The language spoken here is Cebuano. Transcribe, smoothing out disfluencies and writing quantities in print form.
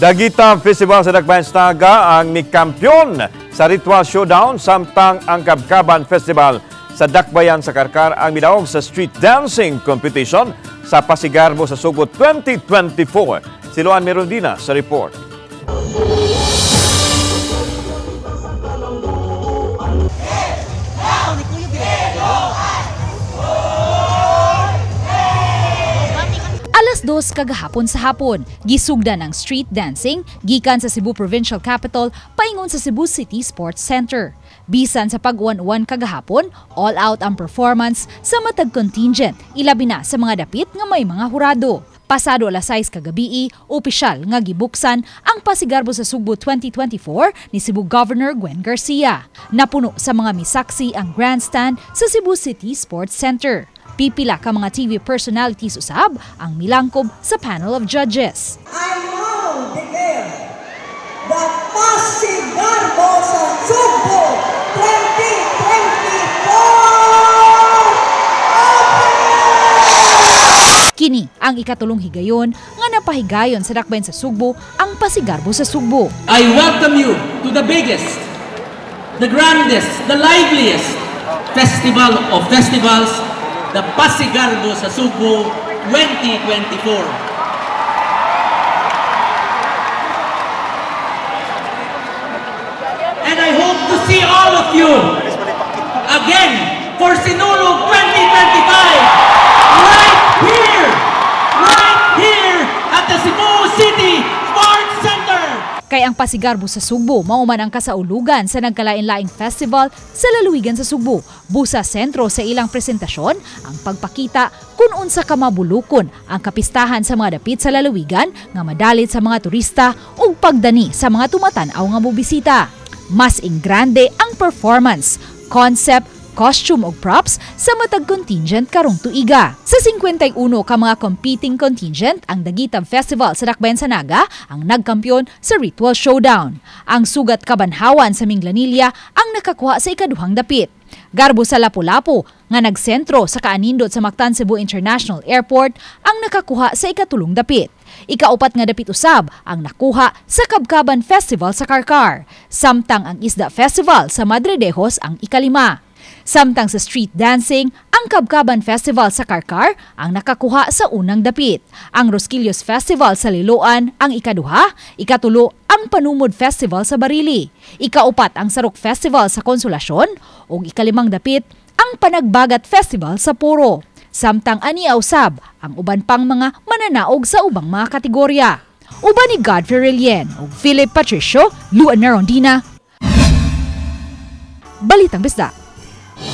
Dagitab Festival sa Dakbayan sa Naga ang mikampiyon sa Ritual Showdown, samtang ang Kabkaban Festival sa Dakbayan sa Carcar ang midaog sa Street Dancing Competition sa Pasigarbo sa Sugbo 2024. Si Luan Merondina sa report. Alas 2 kagahapon sa hapon, gisugdan ang street dancing gikan sa Cebu Provincial Capital paingon sa Cebu City Sports Center. Bisan sa pag-uwan-uwan kagahapon, all out ang performance sa matag contingent, ilabi na sa mga dapit nga may mga hurado. Pasado alas 6 kagabii, opisyal nga gibuksan ang Pasigarbo sa Sugbo 2024 ni Cebu Governor Gwen Garcia. Napuno sa mga misaksi ang grandstand sa Cebu City Sports Center. Pipila ka mga TV personalities usab ang milangkob sa panel of judges. I now declare the Pasigarbo sa Sugbo 2024 open! Kini ang ikatulong higayon nga napahigayon sa Dakbayan sa Sugbo ang Pasigarbo sa Sugbo. I welcome you to the biggest, the grandest, the liveliest festival of festivals, the Pasigarbo sa Sugbo 2024. And I hope to see all of you again for Sinulog 2025 right here at the Cebu City Sports Center. Kay ang Pasigarbo sa Sugbo mao man ang kasaulugan sa nagkalain-laing festival sa lalawigan sa Sugbo. Busa sentro sa ilang presentasyon ang pagpakita kung unsa ka mabulukon ang kapistahan sa mga dapit sa lalawigan nga madalit sa mga turista ug pagdani sa mga tumatan-aw nga mobisita. Mas ingrande ang performance, concept, costume ug props sa matag contingent karong tuiga. Sa 51 ka mga competing contingent, ang Dagitab Festival sa Dakbayan sa Naga ang nagkampiyon sa Ritual Showdown. Ang Sugat Kabanhawan sa Minglanilla ang nakakuha sa ikaduhang dapit. Garbo sa Lapu-Lapu nga nagsentro sa kaanindot sa Mactan Cebu International Airport ang nakakuha sa ikatulong dapit. Ikaupat nga dapit usab ang nakuha sa Kabkaban Festival sa Carcar. Samtang ang Isda Festival sa Madridejos ang ikalima. Samtang sa street dancing, ang Kabkaban Festival sa Carcar ang nakakuha sa unang dapit. Ang Rosquillos Festival sa Liloan ang ikaduha, ikatulo ang Panumod Festival sa Barili, ikaupat ang Sarok Festival sa Consolacion ug ikalimang dapit ang Panagbagat Festival sa Poro. Samtang ani usab ang uban pang mga mananaog sa ubang mga kategorya. Uban ni Godfrey Relien ug Philip Patricio, Luan Merondina, Balitang Bisdak.